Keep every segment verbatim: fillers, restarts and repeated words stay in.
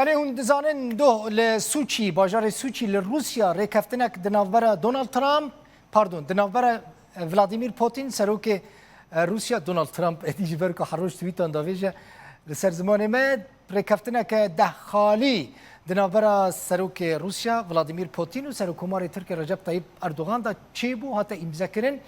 Lê hûn dizanin doh li Sûçî, bajarê Sûçî li Rûsya rêkeftinek di navbera Donald Trump, pardon, di navbera, e, Vladimir Putin, serokê, e, Rûsya, Donald Trump, êdî ji ber ku her roj twîtan davêje li ser zimanê me, rêkeftineke deh xalî di navbera serokê Rûsya Vladimir Putin û serokkomarê Tirkiyê Recep Tayyip Erdogan de çêbû, hate îmzekirin.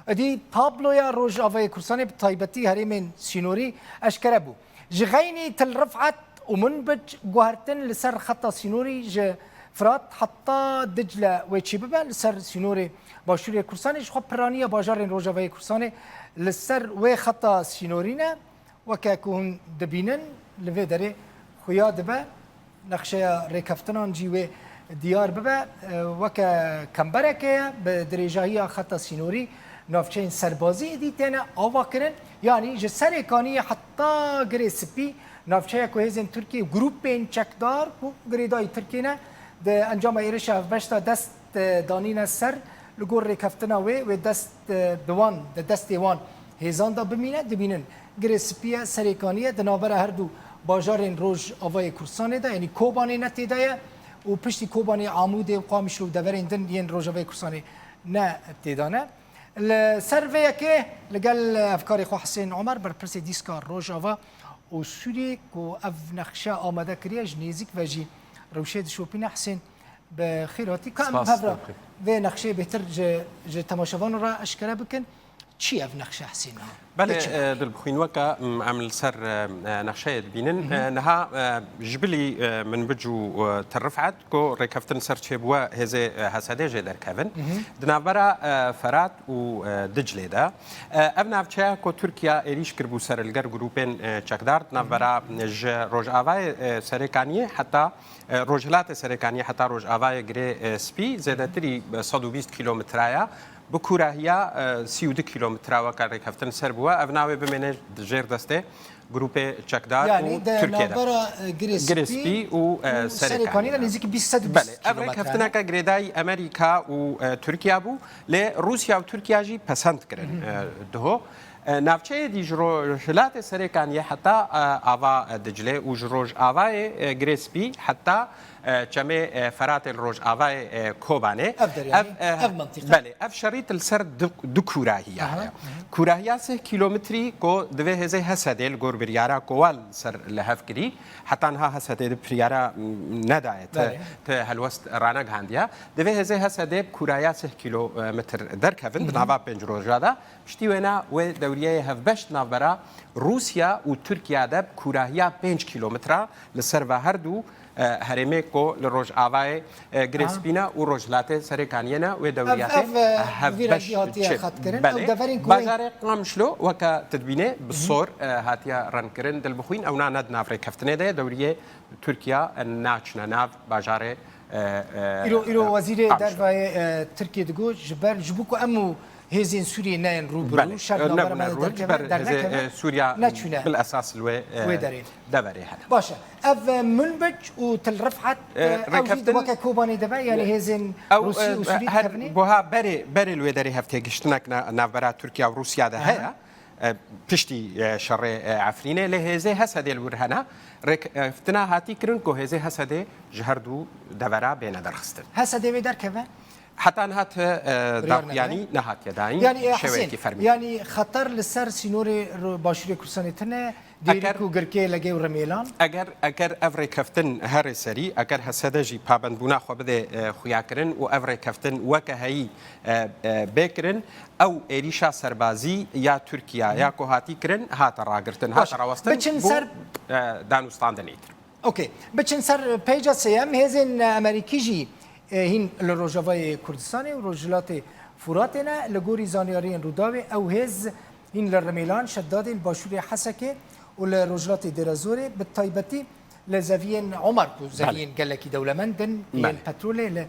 Êdî tabloya Rojavayê Kurdistanê, bi taybetî herêmên sînorî, eşkere bû. Ji xeynî Til Rifat û Minbic guhertin li ser xeta sînorî ji Firat heta Dicle wê çêbibe, li ser sînorê Başûrê Kurdistanê, ji xwe piraniya bajarên Rojavayê Kurdistanê li ser wê xeta sînorî ne. Weke ku hûn dibînin, li vê derê xuya dibe, nexşeya rêkeftinan jî wê diyar bibe. E, weke kembereke ye, bi dirêjahiya xeta sînorî navçeyên serbazî êdî têne avakirin. Yanî ji Serêkaniyê heta Girê Spî, navçeya ku hêzên Tirkiyê, grûpên çekdar ku girêdayî Tirkiyê ne, di encama êrişa hevbeş de dest, e, danîne ser, li gor rêkeftina wê, wê dest, e, bi wan, di destê wan hêzan de bimîne, dibînin Girê Spî ye, Serêkaniyê, di navbera her du bajarên Rojavayê Kurdistanê de, yanî Kobanê ne tê de ye û piştî Kobanê Amûdê û Qamişlo û deverên din yên Rojavayê Kurdistanê ne tê de ne. Li ser vê yekê li gel hevkarê xwe Hisên Omer, berpirsê Dîska Rojava û Sûriyê ku ev nexşe amade kiriye, ji nêzîk ve jî rewşê dişopîne. Hisên, bi xêr hatî. Ka em Spas, hevra Tevfîq. Vê nexşeyê bêhtir ji, ji temaşevanan re eşkere bikin. Çi ev nexşe, Hisên? Belê, Çi? e, Dilbixwîn, weke, m, em li ser, e, e, nexşeyê dibînin. Hı hı. E, niha, e, ji bilî, e, Minbic û, e, Til Rifat ku rêkeftin ser çêbûye, hêzê, e, H S D jê derkevin. Hı hı. Di navbera, e, Ferat û, e, Diclê de. E, ev navçeya ku Tirkiye êrîş kiribû ser li gel grûpên, e, çekdar, di navbera, e, ji Rojavayê, e, Serêkaniyê heta, e, Rojhilatê Serêkaniyê heta Rojavayê Girê, e, Spî zêdetirî, e, sed û bîst kîlometre ye. Bi kûrahiya, e, sî û du kîlometre weke rêkeftin ser bûye. Ev navê bimêne di jêr destê grûpê çekdar Yanî û di Tirkiye de. navbera, e, Girê Girê Spî Spî û, e, û Serêkanî Serêkanî de de. nêzîkî bîst sed û bîst Belê, ev kîlometre ne? rêkeftineke girêdayî Amerîka û, e, Tirkiye bû, lê Rûsya û Tirkiye jî pesend kirin, Hı hı. e, diho. E, navçeyê dî ji Rojhilatê Serêkaniyê heta, e, ava, e, Diclê û ji Rojavayê, e, Girê Spî heta, e, çemê, e, Feratê li Rojavayê, e, Kobanê. Ev der, yanî, Ev, e, ev mantîqa. Belê, ev şerît li ser du, du kûrahiya Aha, heye. aha. Kûrahiya sih kîlometrî ku divê hêzê H S D li gor biryara ku wan li ser li hev kirî, heta niha H S D di biryara, m, nedaye, ti, Belê. ti helwest ranegihandiye. Divê hêzê H S D bi kûrahiya sih kîlometr derkevin di Hı hı. nava pênc roja de. Piştî wêna wê dewriyeyê hevbeş di navbera Rûsya û Tirkiye de bi kûrahiya pênc kîlometre li ser ve her du, e, herêmê ku li rojavayê, e, Girê Aha. Spî ne û Rojhilatê Serêkaniyê ne, wê Ev, dewriyatê ev, e, hevbeş vî rengî hatiye çê. xetkirin. Belê. Ew deverên ku Bajarê Qamişlo weke tu dibînê bi Hı hı. sor, e, hatiye rengkirin. Dilbixwîn, ewna ne di nav rêkeftinê de ye, dewriyê Tirkiye, e, naçine nav bajarê, e, e, Îro, îro e, Wezîrê Qamişlo. Dervayê, e, Tirkiyê digot, ji ber, ji bo ku em û hêzên Sûriyê neyên rû bi Belê. rû, şer E, navbera nebûne me de rû, ji derkeve, ber hêzê, dernekeve, e, Sûriya neçûne bilesas li wê, e, wê derê. deverê hene. Baş e. Ev, e, Minbic û Til Rifat, E, e, ew jî rêkeftin di weke Kobanê de be, yanî hêzên Ew, Rûsî e, û Sûrî her dikevin ê? buha berê, berê li wê derê hevtêgiştinek na-, navbera Tirkiye û Rûsya de Aha. heye. E, piştî, e, şerê, e, Efrînê, lê hêzê H S D li wir hene. Rêkeftina hatî kirin ku hêzê H S D ji her du devera bêne derxistin. H S D wê derkeve? Heta niha ti, e, Biryar daxuyanî nehatiye dayîn Yanî, e, şêweyekî Hesên, fermî. yanî xeter li ser sînorê ro-, Başûrê Kurdistanê tune, Dêrîk Eger û Girkê, Legê û Remêlan? Eger, eger ev rêkeftin herê serî, eger H S D jî pabendbûna xwe bide, e, xuyakirin û ev rêkeftin weke heyî, e, e, bê kirin, ew êrîşa serbazî ya Tirkiye Hı hı. ya ku hatî kirin, hate ragirtin, Baş. hate rawestin, Biçin bû, ser e, danûstandinê. Okey. Biçin ser pêca sêyem, hêzên Amerîkî jî, e, hîn li Rojavayê Kurdistanê û Rojhilatê Furatê ne. Li gorî zanyariyên Rûdawê, ew hêz hîn li Rimêlan, Şedadê, li başûrê Hesekê û li rojhilatê Dêrezorê, bi taybetî li zeviyên Omar ku Belê. zeviyên gelekî dewlemend in, yên Belê. petrolê li,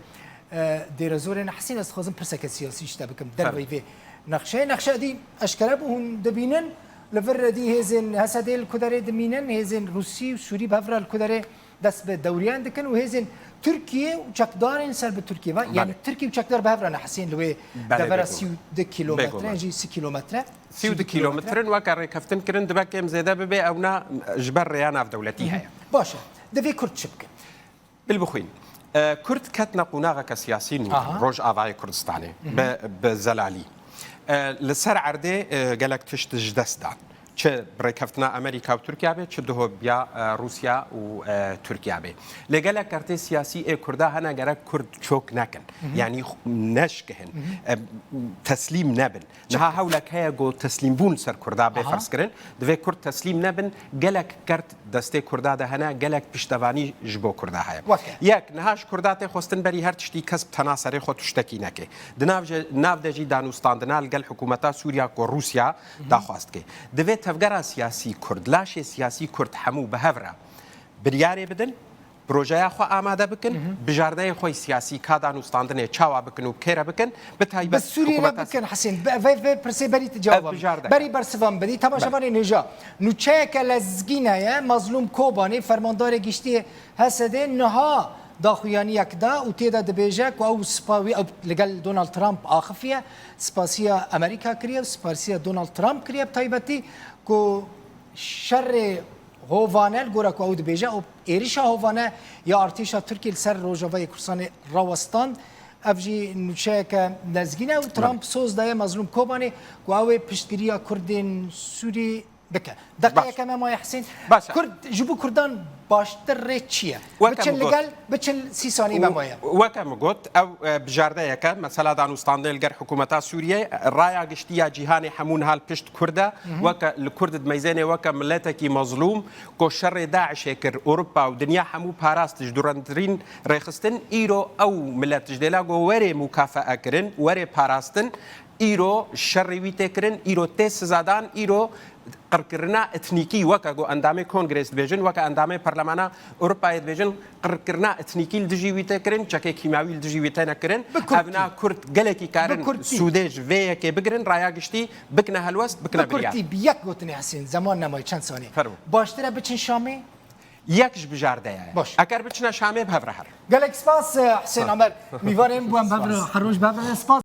e, Dêrezorê ne. Hesîn, ez dixwazim pirseke siyasî ji te bikim. Tabii. Derveyî vê nexşeyê. Nexşe dî eşkere bû, hûn dibînin. Li vir dî hêzên H S D li ku derê dimînin, hêzên Rûsî û Sûrî bi hev re li ku derê dest bi dewriyan dikin û hêzên Tirkiye û çekdarên ser bi Tirkiye ve, yanî Belê. Tirkiye û çekdar bi hev re ne Hesên li wê Belê, devera bêguman. sî û du kîlometre Bêguman. jî sî kîlometre. Sî û du kîlometrin weke rêkeftin kirin, dibe kêm zêde bibe, ewna ji ber rêya navdewletî Hı hı. heye. Baş e. Divê Kurd çi bikin? Bil bixwîn. E, Kurd ketine qonaxeke siyasî nû Aha. Rojavayê Kurdistanê. Bi, bi zelalî. E, li ser erdê, e, gelek tişt ji dest dan. Çi bi rêkeftina Amerîka û Tirkiya be, çi diho biya, e, Rûsya û, e, Tirkiya be. Lê gelek kertê siyasî ê Kurda hene gerek Kurd çok nekin. Yanî xu-, neşkihin. E, teslîm nebin. Niha hewlek heye ku teslîmbûn ser Kurda bê Aha. Ferz kirin. Divê Kurd teslîm nebin. Gelek kert destê Kurda de hene, gelek piştevanî ji bo Kurda heye. Weke. Yek, niha ji Kurda tê xwestin berî her tiştî kes bi tena serê xwe tiştekî neke. Di nav je-, nav de jî danûstandina li gel hikûmeta Sûriya ku Rûsya daxwaz dike. Divê tevgera siyasî Kurd, laşê siyasî Kurd hemû bi hev re biryarê bidin, projeya xwe amade bikin, bijardeyê xwe siyasî ka danûstandinê çawa bikin û kê re bikin, bi Bi taybet Sûriyê re hikûmeta bikin Hesên. Be- Vê, vê pirsê berî tu cewab Ev bijarde. Berî bersivan bidî. Temaşevanê nêja. Nûçeyeke lezgîn heye. Mazlûm Kobanê, fermandarê giştî H S D, niha daxuyaniyek da û tê de dibêje ku ew spa wî, ew li gel Donald Trump axifiye, spasiya Amerîka kiriye û spasiya Donald Trump kiriye bi taybetî ku şerê hovane, li gora ku ew dibêje, ew êrişa hovane ya artêşa Tirkiyê li ser Rojavayê Kurdistanê rawestand. Ev jî nûçeyeke lezgîn e û Trump soz daye Mazlûm Kobanê ku ew ê piştgiriya Kurdên Sûrî bike. Deqeyeke me maye Hesên. Baş e. Kurd, ji bo Kurdan baştir rê çi ye? Weke Biçin min li got. Gel, biçin sî sanî me maye. Weke min got, ew, e, bijardeyeke, mesela danûstandinê li gel hikûmeta Sûriyê, raya giştî ya cîhanê hemû niha li pişt Kurd e. Weke li Kurd dimeyzênê weke miletekî mezlûm, ku şerê DAIŞê kir, Ewropa û dinya hemû parast ji durendirîn rêxistin, îro ew milet ji dêla ku werê mukafea kirin, werê parastin, îro şerê wî tê kirin, îro tê sizadan, îro qirkirina etnîkî weke ku endamê kongrê dibêjin, weke endamê Parlemana Ewropayê dibêjin, qirkirina etnîkî li dijî wî tê kirin, çekê kîmawî li dijî wî têne kirin. Bi kurtî. Evna Kurd gelekî karin Bi kurtî. Sûdê ji vê yekê bigirin, raya giştî bikine helwest, bikine Bi biryar. Kurtî, bi yek gotinê Hesên, zeman nemaye, çend sanî. Fermo. Baştir e biçin Şamê? Yek ji bijardeya ye. Baş. Eger biçine Şamê bi hev re her. Gelek spas, eh, Hesên Amer. Mîvanên bû em bi hev re her roj bi hev re. Spas.